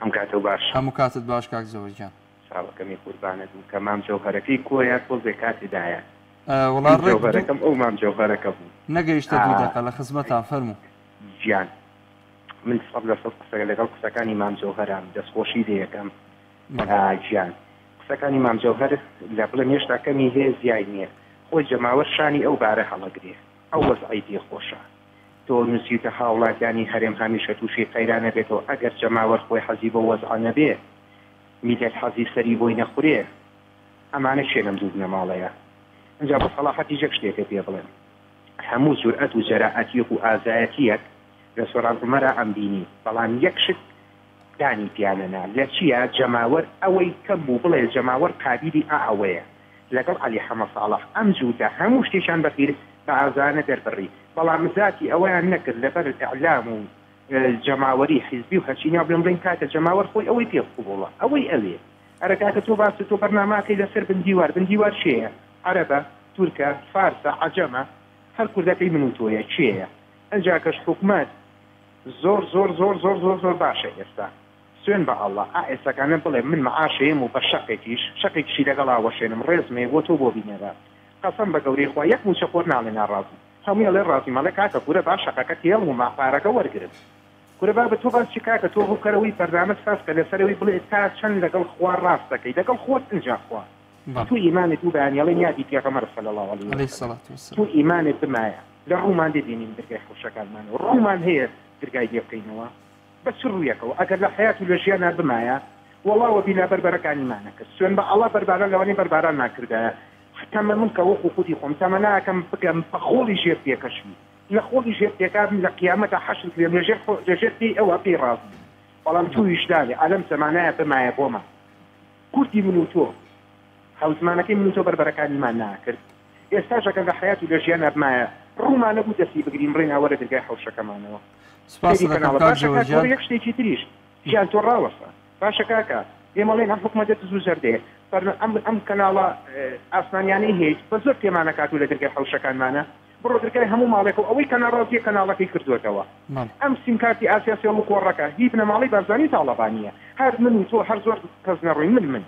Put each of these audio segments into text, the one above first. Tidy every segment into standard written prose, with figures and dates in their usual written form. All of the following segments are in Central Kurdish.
هەم کاتەو باش. هەموو کاتت باش کاک جەوهەر گیان. چاوەکەمی قوربانت بم کە مام جەوهەرەکەی کۆیە تۆزێ کاتی دایە. وەڵا من ڕێک دوو جەوهەرەکەم ئەو مام جەوهەرەکە بوو. نەگەیشتە دوو دەقە لە خزمەتان فەرموو. گیان من 100% قسە لەگەڵ قسەکانی مام جەوهەرام دەستخۆشی لێ ئەکەم گیان قسەکانی مام جەوهەر لە بڵێم هێشتا کەمی هەیە زیای نییە خۆی جەماوەر شانی ئەو بارە هەڵەگرێ ئەو وەزعەی پێ خۆشە تۆ نوسیوتە هاوڵاتیانی هەرێم هەمیشە توشی قەیران ئەبێتەوە ئەگەر جەماوەر خۆی حەزی بەو وەزعە نەبێ میللەت حەزی سەری بۆی نەخورێ ئەمانە کێن ئەم دوو بنەماڵەیە ئنجا بۆ سەڵاحەتیش یەک شتێکت پێ بڵێم هەموو جورئەت و جەرائەتیەک و ئازایەتیەک لە سۆران عومەرا ئەمبینی بەڵام یەک شت دانی پیانەنا لە چیا جەماوەر ئەوەی کەم بوو بڵێ جەماوەر قابیلی ئا ئەوەیە لەگەڵ عەلی حەمە ساڵح ئەم جووتە هەموو شتێکیان بە غیر بە ئازایانە دەربڕی بەڵام زاتی ئەوەیان نەکرد لەبەر ئیعلام و جەماوەری حیزبی و هەرچی ناو بڵێن بڵێن کاکە جەماوەر خۆی ئەوەی پێ قبوڵە ئەوەی ئەوێ ئەرە کاکە تۆ باست تۆ بەرناماکەی لەسەر بن دیوار بن دیوار کێیە عەرەبە تورکە فارسە عەجەمە هەر کوردەکەی من و تۆیە کێیە ئەنجا کەش حکومەت زۆر زۆر زۆر زۆر زۆر زۆر باشە ئێستا سوێن بە اللە ئا ئێستاکانە بڵێ من مەعاشەیەم و بە شەقێکیش شەقێکیشی لەگەڵا وەشێنم ڕێزم هەیە بۆ تۆ بۆ بینەرە قەسەم بە گەورەی خوا یەک موچە خۆر ناڵێ ناڕازیم هەمووی ئەڵێ ڕازیم ئەڵێ کاکە کورە با شەقەکە تێڵم و ما پارەکە وەرگرم کورە بابە تۆ باس چی کاکە تۆ ڕووکەرەوەی بەرنامە ساز کە لەسەرەوەی بڵێ تا چەند لەگەڵ خوا ڕاست دەکەی لەگەڵ خۆت ئینجا خوا تو ئیمانت بوو بەیانی ئەڵێن یادی پێغەمبەر صلی اللە علیه وسلم تو ئیمانت بمایە لە ڕوومان دێ بینین درگای حەوشەکانمانەوە ڕوومان هەیە درگای لێ بکەینەوە بە چ ڕوویەکەوە ئەگەر لە حەیات و لە ژیانا بمایە وەڵا وەبیلا بەربەرەکانیمان نەکرد سوێن بە ئەڵا بەرباران لەوانەیە بەربارانمان کردایە تەمەنم کە وەکو خودی خۆم تەمەناکەم بگەم بە خۆڵی ژێر پێکەشی لە خۆڵی ژێر پێکا بم لە قیامەتا حەشر کرێم لە ژێر لە ژێر پێی ئەوە پێی ڕازیم بەڵام تو ویژدانێ ئەلەم زەمانایە بمایە بۆمان کوردی من و تۆ هاوزمانەکەی من و تۆ بەربەرەکانیمان ناکرد ئێستاش ئەگەر لە حەیات و لە ژیانا بمایە ڕوومان نەبوو دەستی بگرین بڵێین ئاوە لە درگای حەوشەکەمانەوە سپاست سەیری دەکەم کەناڵە کاک باشە جەوەر کاک گیان. وەرە یەک شتێکی تریش گیان تۆ ڕاوەستە باشە کاکە ئێمە ئەڵێین ئەم حکومەتە دز و زەردەیە فەرمە ئەم ئەم کەناڵە ئاسمانیانەی هەیە بە زۆر پێمانە کات و لە درگای حەوشەکانمانە بڕۆ درگای هەموو ماڵێک و ئەوەی کە ناڕازیە کەناڵەکەی کردووەتەوە ئەم سیمکارتی ئاسیا سێڵ و کۆڕەکە هی بنەماڵەی بارزانی و تاڵەبانیە هەر من و تۆ هەر زۆر کەس نەڕۆین من من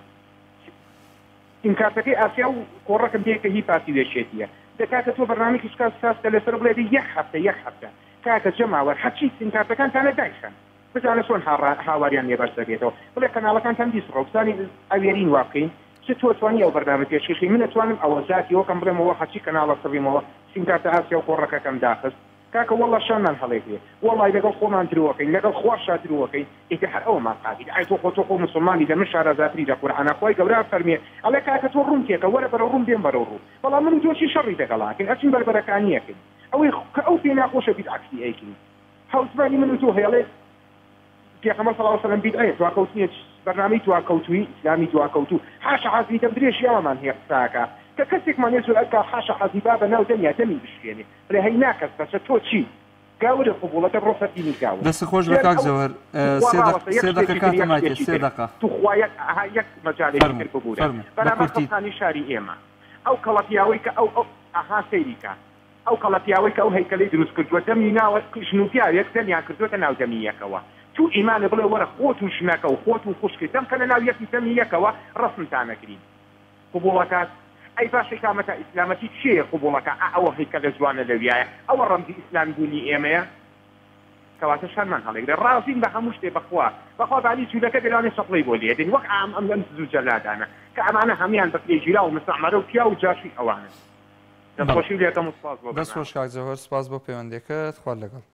سیمکارتەکەی ئاسیا و کۆڕەکم پێ کە هی پارتی و یەکێتیە دە کاکە تۆ بەرنامەیەکی ساز ساز کە لەسەر بڵێ دە یەک هەفتە یەک هەفتە کاکە جەماوەر هەرچی سیمکارتەکانتانە دایخەن بزانە چۆن هاواریان لێ بەرز دەبێتەوە بڵێ کەناڵەکانتان بیسڕەوە بزانین ئەوێرین وا بکەین چ تۆ توانی ئەو بەرنامە پێشکەشی من ئەتوانم ئەوە زاتی وەکەم بڵێمەوە هەرچی کەناڵە سڕیمەوە سیمکارتە ئاسیا و کۆڕەکەکەم داخست کاکە وەڵا شانمان هەڵێگرێ وەڵای لەگەڵ خۆمان درۆ ئەکەین لەگەڵ خواشا درۆ ئەکەین ئیتر هەر ئەوەمان قابیلە ئای تۆ خۆ تۆ خۆ موسڵمانی لە من شارەزاتری لە قورعانا خوای گەورە ئەفەرمێ ئەڵێ کاکە تۆ ڕووم تێکە وەرە بەرەو ڕووم دێم بەرەو ڕوو بەڵام من و تۆ چی شەڕی دەگەڵا ئەکەین ئەچین بەربەرەکانی ئەکەین ئەوەی کە ئەو پێ ناخۆشە بیلعەکسی ئەیکەین هاوزمانی من و تۆ هەیە ئەڵێ پێغەمبەر صلی اللە علیە وسلم بیدعەیە دواکەوتنیە بەرنامەی دواکەوتووی ئیسلامی دواکەوتوو حاشا حازری دەم درێژی ئەوەمان هەیە قسە ئەکا کە کەسێکمان هەیە جورئەت کا حاشا حازری با بە ناو دەمیا دەمی بشکێنێ بڵێ هەی ناکەس بەچە تۆ چی گاورە قبوڵە دە بڕۆ سەر دینی گاور دەست خۆش بێ گەر کاک ئەو جەوهەر توخوا سێ دەق ڕاوەستە یەک سێ دەقە شتێکی تر کاتم یەک مایتێ شتێکی سێ تر دەقە توخوا یەک ئەها یەک مەجالێکی فەرموو تر ببورە فەرموو بە بەرامبەر کورتی خەڵکانی شاری ئێمە ئەو کەڵە پیاوەی کە ئەو ئەو ئەها سەیری کە ئەو کەڵە پیاوەی کە ئەو هەیکەلەی دروست کردووە دەمی ناوە ژن و پیاوێک دەمیان کردووەتە ناو دەمی یەکەوە تو ئیمانە بڵێ وەرە خۆت و ژنەکە و خۆت و خوشکت دەم کەنە ناو یەکی دەمی یەکەوە ڕەسمتان ئەگرین قبوڵەکات ئەی باشە ئیقامەتە ئیسلامەتی کێیە قبوڵەکا ئا ئەوە هەیکەلە جوانە لەویایە ئەوە ڕەمزی ئیسلامی بوونی ئێمەیە کەواتە شانمان هەڵێگرە ڕازین بە هەموو شتێ بەخوا بەخوا بانی جولەکە بێ لەوانەیە چەپڵەی بۆ لێدەین وەک ئام ئەم ئەم دز و جەلادانە کە ئەمانە هەموویان بەکرێ گیراو و مستعمرە و پیاو و جاشی ئەوانن بەڵێ دەستخۆشیم لێکەم و سپاس بۆ دەست خۆش بەرنامەکە. کاک جەوهەر سپاس بۆ پەیوەندیەکەت خوات لەگەڵ.